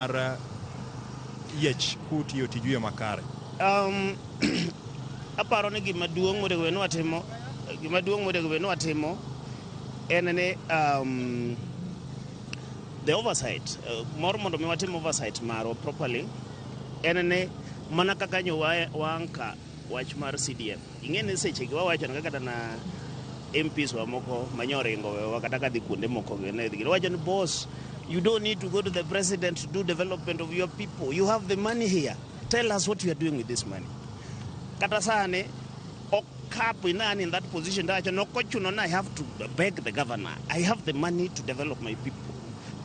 Mar yiech kutiyo tiju e makare. Aparo ni gima duong' monego bed ni watimo, gima duong' monego bed ni watimo en ni the oversight, mor mondo mi watim oversight marwa properly en ni mana kaka nyo waanka wach mar CDF. Ing'e ni seche gi wawacho ni kata na MPs wa moko manyoringo wewa kata kadhi kuonde moko ne dhi wacho ni, "Boss, you don't need to go to the president to do development of your people. You have the money here. Tell us what you are doing with this money." Kata sani ok kapo in that position tawacho ni ok ochuno ni I have to beg the governor. I have the money to develop my people.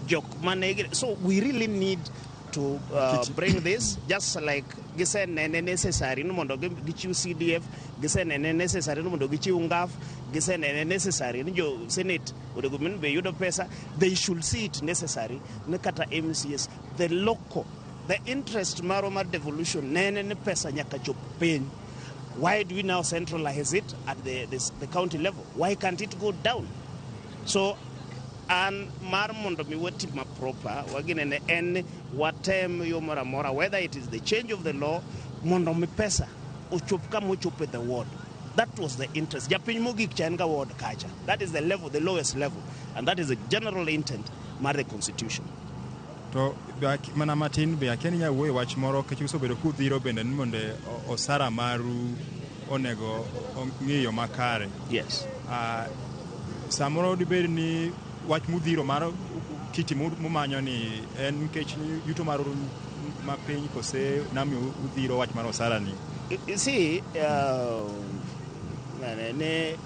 Jok mane, so we really need to bring this just like gisenene necessary ni mondo gichiw CDF, gisenene necessary ni mondo gichiw NGAAF, gisenene necessary ni jo senate onego bed ni be yudo pesa. They should see it necessary ni kata MCAs, the local, the interest marwa mar devolution nene ni pesa nyaka chop piny. Why do we now centralize it at the county level? Why can't it go down? So an mar mondo mi wati ma proper waginene en watem yo moro amora, whether it is the change of the law, mondo mi pesa ochop kama ochopo e the ward. That was the interest. Japiny mogik cha en ga ward kacha. That is the level, the lowest level, and that is the general intent mar the constitution. To be mana matin be akia ni inyalo wuoyo wach moro nikech usebedo kudhiro bende ni mondo osara maru onego ong'iyo makare. Yes. Samoro dibed ni wach mudhiro mar kiti mumanyo ni en nikech yuto maru mapiny kose nami udhiro wach mar osara ni. You see, ne,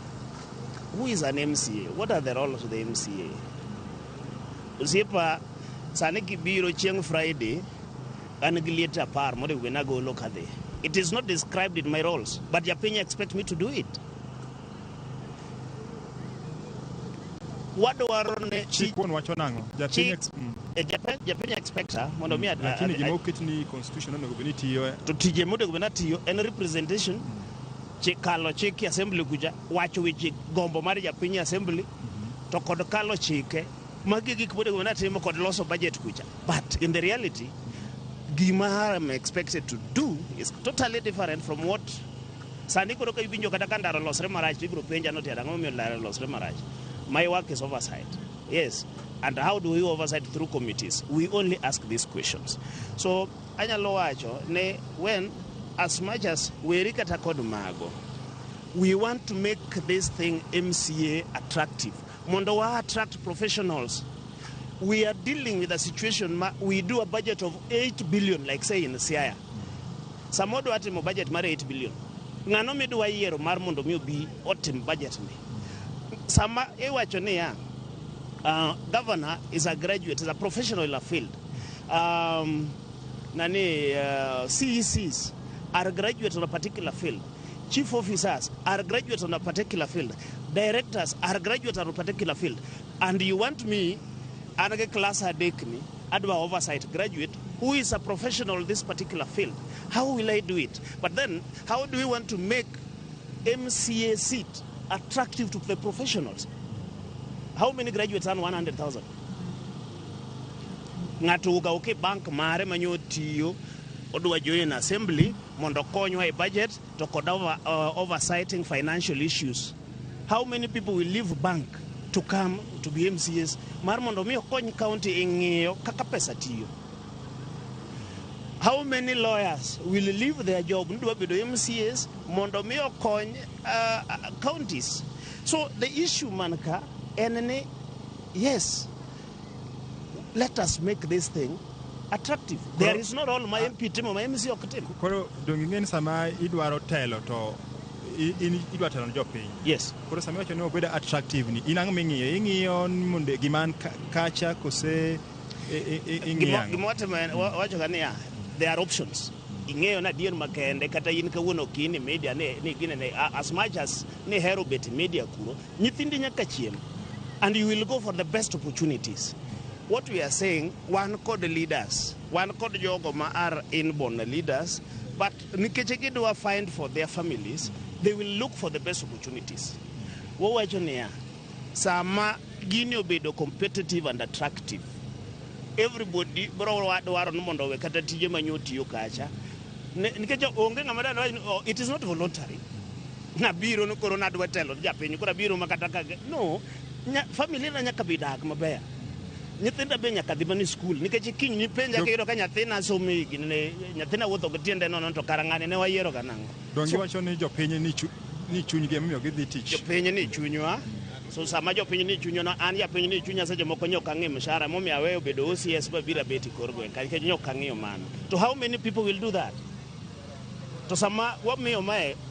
who is an MCA? What are the roles of the MCA? Osiepa, sani kibiro chieng' Friday, an gi liete 10 monego bed nagolo kadhi. It is not described in my roles, but japiny expect me to do it. Wadwaro ne Chik wuon wacho nang'o? Japiny Japiny expecta mondo mi Lakini gima oket ni constitution onego bed ni tiyo To tije monego bed natiyo en representation, chik, kalo chik e assembly kucha, wacho weche gombo mar japiny e assembly, to kod kalo chike. Magi gik monego bed natimo kod loso budget kucha. But in the reality, gima I'm expected to do is totally different from what sani koro ka iwinjo kata ka ndara olosre marach to ibiro penja no tiend ang'o momiyo ndara olosre marach. My work is oversight. Yes. And how do we oversight? Through committees. We only ask these questions. So anyalo wacho ni when as much as weri kata kod mago, we want to make this thing MCA attractive. Mondo wa attract professionals. We are dealing with a situation ma we do a budget of 8 billion, like say in Siaya. Sama wadwa timo budget mar 8 billion, ng'ano midwa yiero mar mondo mi obi otim budget ni? Sama iwacho niya, governor is a graduate, is a professional in a field. Nani CECs are graduates on a particular field. Chief officers are graduates on a particular field. Directors are graduates on a particular field. And you want me, an gi class adek ni, adwa oversight graduate who is a professional in this particular field. How will I do it? But then, how do we want to make MCA seat attractive to the professionals? How many graduates earn 100,000? Ng'ato ogawo ke bank mare manyo tiyo odwa join assembly mondo okonywa e budget to kod oversighting financial issues. How many people will leave bank to come to be MCAs mar mondo mi okony county e ng'iyo kaka pesa tiyo? How many lawyers will leave their job nidwa bedo MCAs mondo mi okony counties? So the issue man ka en ni, yes, let us make this thing attractive. There is no role ma MP timo ma MCA ok tim. Koro donge ing'e ni sama idwaro telo to in idwa telo ne jopiny. Yes. Koro sama iwacho ni obed attractive ni in ang'o ming'iyo? Ing'iyo ni mondo gima an kacha kose ing'iyo ang'o? Gima watimo en wacho ga niya, there are options. Ing'eyo na adier makende kata in kawuono ok in e media ni gine ne as much as ni hero bet e media kuro, nyithindi nyaka chiem and you will go for the best opportunities. What we are saying, wan kod leaders, wan kod jogo ma are inborn leaders, but nikech gidwa find for their families, they will look for the best opportunities. Wawacho niya, sama gini obedo competitive and attractive, Everybody bro dwaro ni mondo owe kata tije manyo tiyo kacha. Nikech onge ng'ama dwa ni, oh, it is not voluntary. Nabiro ni koro nadwa telo ni japiny, koro abiro ma kata ka no family na nyaka bi dak maber. Nyithinda be nyaka dhi mana e skul nikech kiny nipenja kiyudo ka nyathina somo e gini, nyathina wuotho gi tiende nono, to kara ng'ani ne wayiero ga nang'o? Donge iwacho ni jopiny ni chunygi emomiyo gidhi tich? Jopiny ni chunywa. So sama jopiny ni chunywa no, an japiny ni chunya, seche moko nyok ang'i mshahara momiyo aweyo bedo OCS mabiro abet e kor gweng' ka nikech nyok ang'iyo mano. To how many people will do that? To sama wamiyo mae